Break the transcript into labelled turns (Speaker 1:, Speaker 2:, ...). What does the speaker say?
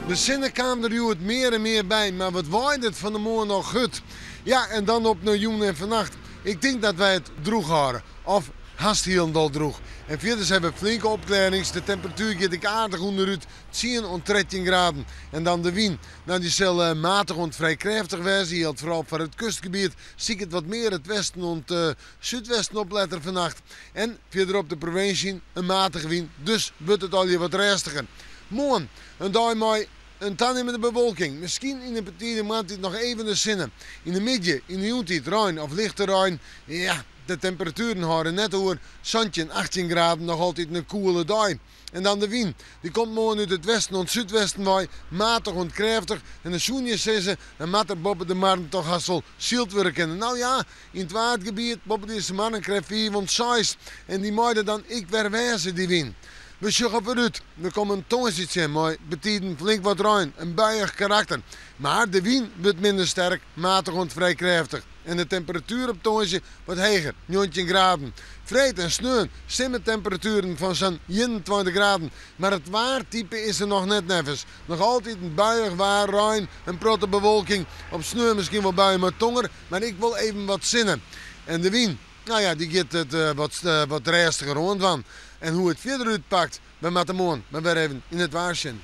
Speaker 1: De sinne kaam der hjoed mear en mear by, mar wat waaide it fan 'e moarn noch hurd. Ja, en dan op nei jûn en fannacht. Ik tink dat wy it drûch hâlde. Of hast hielendal drûch. En fierders hawwe we flinke opklearrings. De temperatuer giet ek aardich ûnderút, tsien oant 13 graden. En dan de wyn. No, dy sil matich oant frij krêftich wêze. Jildt foaral foar it kustgebiet. Siket wat mear it westen oant súdwesten op letter fannacht. En fierder op de provinsje in matige wyn, dus wurdt it allegear wat rêstiger. Moarn in dei mei in tanimmende bewolking. Miskien yn de betide moarntiid noch even de sinne. Yn de middei, yn de jûntiid rein of lichte rein. Ja, de temperatueren hâlde net oer 17, 18 graden, noch altyd in koele dei. En dan de wyn. Dy komt moarn út it westen oant súdwesten wei, matich oant krêftich. En dan soene je sizze, dan moat der boppe de marren toch hast wol syld wurde kinne. No ja, yn it Waadgebiet boppe de Eastermarren krêft 5 oant 6. En dy mei der dan ek wer wêze, dy wyn. We sjogge foarút. We komme in tongersdei tsjin mei betiden flink wat rein, in buiïch karakter. Mar de wyn wurdt minder sterk, matich oant frij krêftich. En de temperatuer op tongersdei wat heger, 19 graden. Freed en sneon simmertemperatueren fan sa'n 21 graden. Mar it waartype is der noch net neffens. Noch altyd in buiïch waar, rein, in protte bewolking. Op sneon miskien wol buien mei tonger, mar ek wol even wat sinne. En de wyn, no ja, dy giet it wat, wat rêstiger oan dwaan. En hoe it fierder útpakt, we moatte moarn mar wer even yn it waar sjen.